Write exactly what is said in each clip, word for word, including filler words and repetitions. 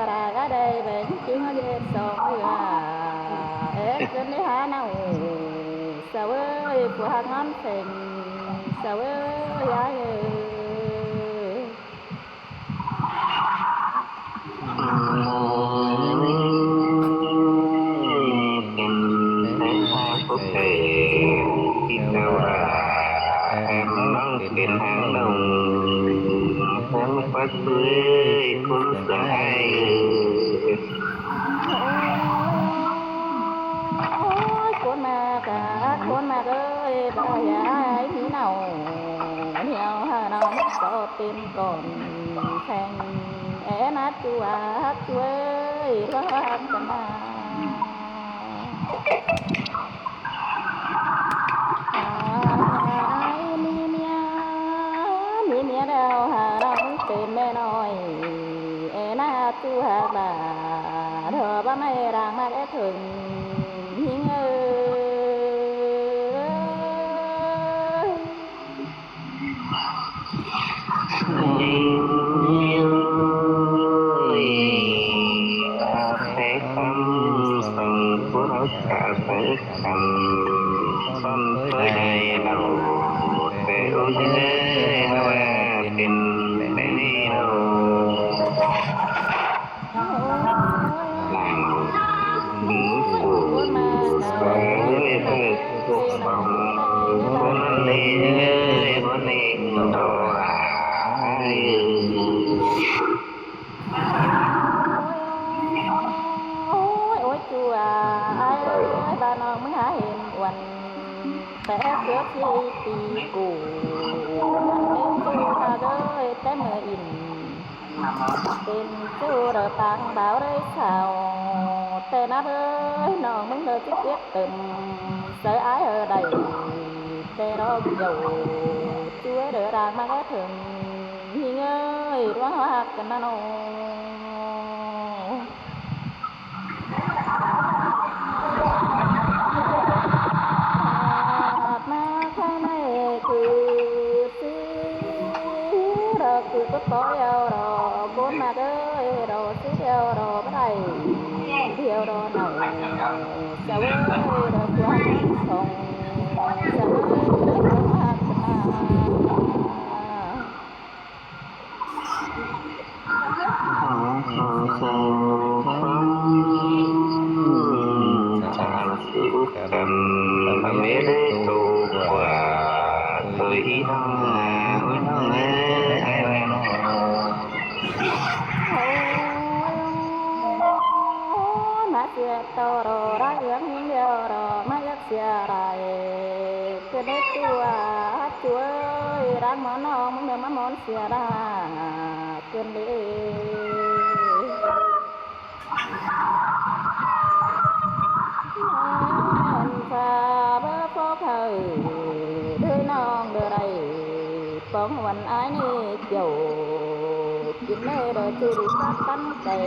ꞌva rák a đảy bẻng ꞌchí ꞌngó ꞌdệt song ꞌhứa. É ꞌcứn đi hả nau. Sáo ơi, phủ ꞌhặc ngón pheng. Sáo ơi, ai ơi. Ôi, khốn mạc à, khốn mạc ơi, bao giờ ai mí nau, nhiều hà nó có tên còn phèn, é nát chú ác chú ơi, lo hắc cắn à. Ai, mí mía, mí mía đeo hà nó tên mẹ nói, é nát chú hắc bà, thọ ba mẹ đang mắc é thừng, hính ơi. Ôi, ôi, chú à, ai ơi, ba nó ꞌmứ hả hên uôn, té cướp chi tỉ củ, mắn mến chú hà ơi, té mưa in. Tên chú đờ pang báo đới sao, té nắp ơi, nó ꞌmứng đờ chích ꞌviết tùm, sớ ai hơ đảy, té đó dầu, chú ơi đờ đang mắc é thừng, hính ơi, đuá hắc cắn năn âu. Sia tô ro rák ước ꞌhịn điêu ro ꞌmá ước sia rai. ꞌCứ đế ꞌchua, ꞌchua ơi, ráng ꞌmón ꞌnọng ꞌmướng đé ꞌmá ꞌmón sia rai. ꞌCứn đi. ꞌMen pha báu phốp hảư đới ꞌnọng đé đảy. Póng ꞌhuôn ải ꞌnị chiêu. ꞌKín đé đé ꞌchư đi tắt tắn cay.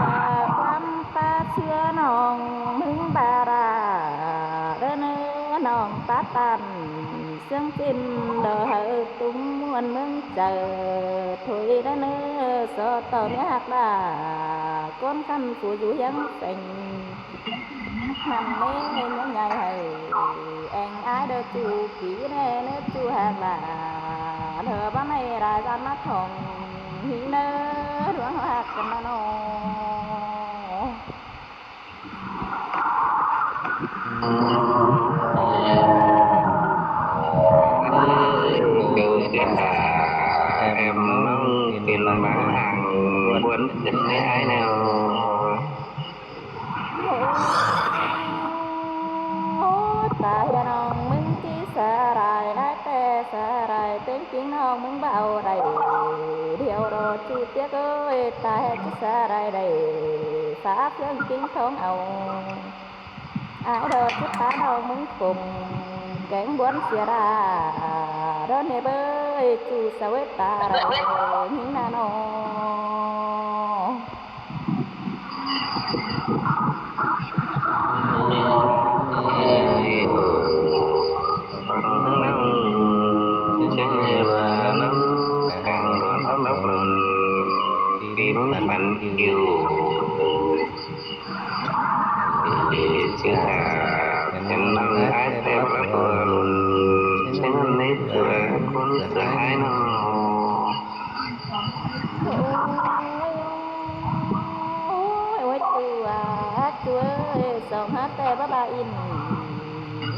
ꞌQuám pá ꞌchưa ꞌnọng ꞌmướng ꞌpá đa, đé ꞌnớ ꞌnọng pá ꞌtan. ꞌSướng ꞌchịn đé hảư túng ꞌmuôn ꞌmướng chaư thôi đé ꞌnớ, so tô ꞌmía ꞌhặc đa, ꞌcốn ꞌkhặn phủ dú hiếng seng. ꞌMắn ꞌmí ꞌnhá nhai hảư, eng ải đé ꞌchu kí ꞌnê ꞌnớ ꞌchu ꞌhặc đa, đé báu ꞌmạy lai ꞌdọn ꞌmá thong, ꞌhịn đé đuống ꞌhặc căn ꞌnặn ꞌnớ. Ta ꞌhế ꞌnọng ꞌmướng ꞌchí sa rai, ải ꞌtẹ sa rai, ꞌtếng ꞌkính ꞌnọng ꞌmướng báu đảy. Điêu ro ꞌchu piếc ơi, ta ꞌhế ꞌchí sa rai đảy, sa ꞌphướng ꞌkính thong au. Ải đé ꞌchí pá ꞌnọng ꞌmướng khong, kéng ꞌbuốn sia đa. Đón ꞌnị bới, ꞌchu sa ꞌvế ta rai, ꞌnhính ꞌnặn ꞌnớ. Ôi, ôi, ôi, ꞌchu a, ꞌchu ơi, song hák ꞌtẹ báu ba in.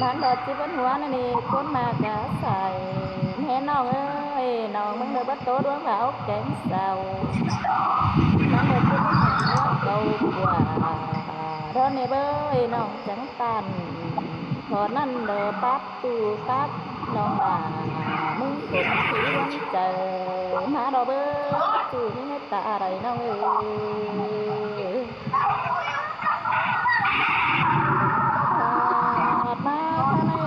ꞌMắn đé ꞌchí bớt ꞌhuôn ꞌnị, ꞌcốn ꞌmá cá sai. ꞌMá ꞌnọng ơi, ꞌnọng ꞌmướng đé báu tô đuống báu kéng sau. ꞌMắn đé ꞌchí bớt ꞌhuôn báu cáu ꞌquá. Đón ꞌnị bới, ꞌnọng chắng ꞌtan. Thỏ ꞌnặn đé páp ꞌchu páp ꞌnọng đa, ꞌmướng khong thí ꞌluống chaư. ꞌMá đé bới, ꞌchu ꞌmí ꞌhế ta đảy ꞌnọng ơi. ꞌHọt ꞌmá ꞌkhắm ꞌnị,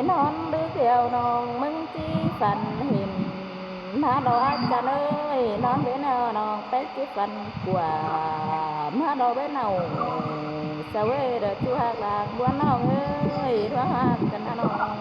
ꞌnón đứk điêu ꞌnọng ꞌmướng ꞌchí phăn hên. ꞌMá đé ải chăn ơi, ꞌnón bến ꞌnọng ꞌpéng ꞌchí phăn ꞌquá. ꞌMá đé bến ꞌnọng, sa ꞌvế đé ꞌchu ꞌhặc đa ꞌquá ꞌnọng ơi, đuống ꞌhặc căn ꞌnặn ꞌnớ.